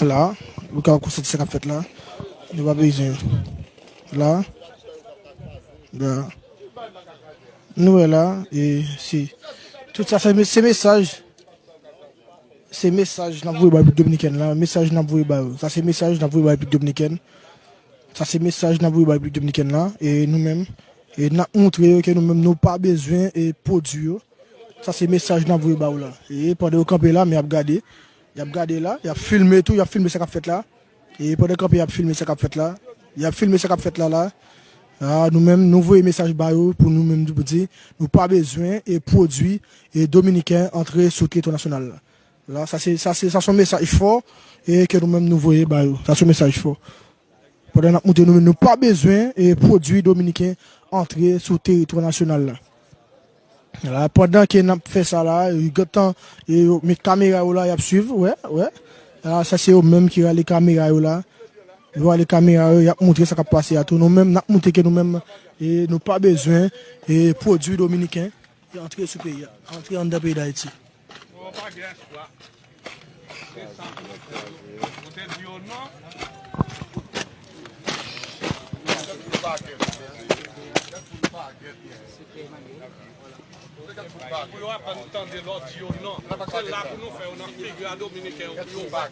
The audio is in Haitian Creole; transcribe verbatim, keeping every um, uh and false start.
La, ou ka konstaté sa k ap fèt la. Nou pa bezwen. La. La. Nou wè la, e se, tout sa se, se mesaj. Se mesaj n ap voye ba Repiblik Dominikèn la. Mesaj n ap voye ba yo. Sa se mesaj n ap voye ba Repiblik Dominikèn. Sa se mesaj n ap voye ba Repiblik Dominikèn la. E nou menm, e n ap montre yo ke nou menm nou pa bezwen e pwodui yo. Sa se mesaj n ap voye ba yo la. E pandan yo kanpe la, men y ap gade. Y ap gade la, y ap filme tou, y ap filme sa k ap fèt la. E pandan kanpe y ap filme sa k ap fèt la. Y ap filme sa k ap fèt la la. A, nou menm, nou voye mesaj ba yo pou nou menm pou di, nou pa bezwen e pwodui e dominiken antre sou teritwa nasyonal la. La, sa se, sa se, sa se yon mesaj fò e ke nou menm nou voye ba yo. Sa se yon mesaj fò. Pandan n ap montre nou menm, nou pa bezwen e pwodui dominiken antre sou teritwa nasyonal la. La, pandan ke n ap fè sa la, yo gentan, e yo met kamera yo la, y ap swiv, wè, wè. La, sa se yo menm ki rale kamera yo la. Yo rale kamera yo, y ap montre sa k ap pase a tou. Nou menm, n ap montre ke nou menm, e nou pa bezwen e pwodui dominiken e antre sou peyi a, antre anndan peyi Dayiti. Ou pa gen espwa. Se sa pou nou fè yo. Ou te di yo non. Pou yo aprann tande lè w di yo non. Se la pou nou fè yo nan figi a Dominiken yo pou yo.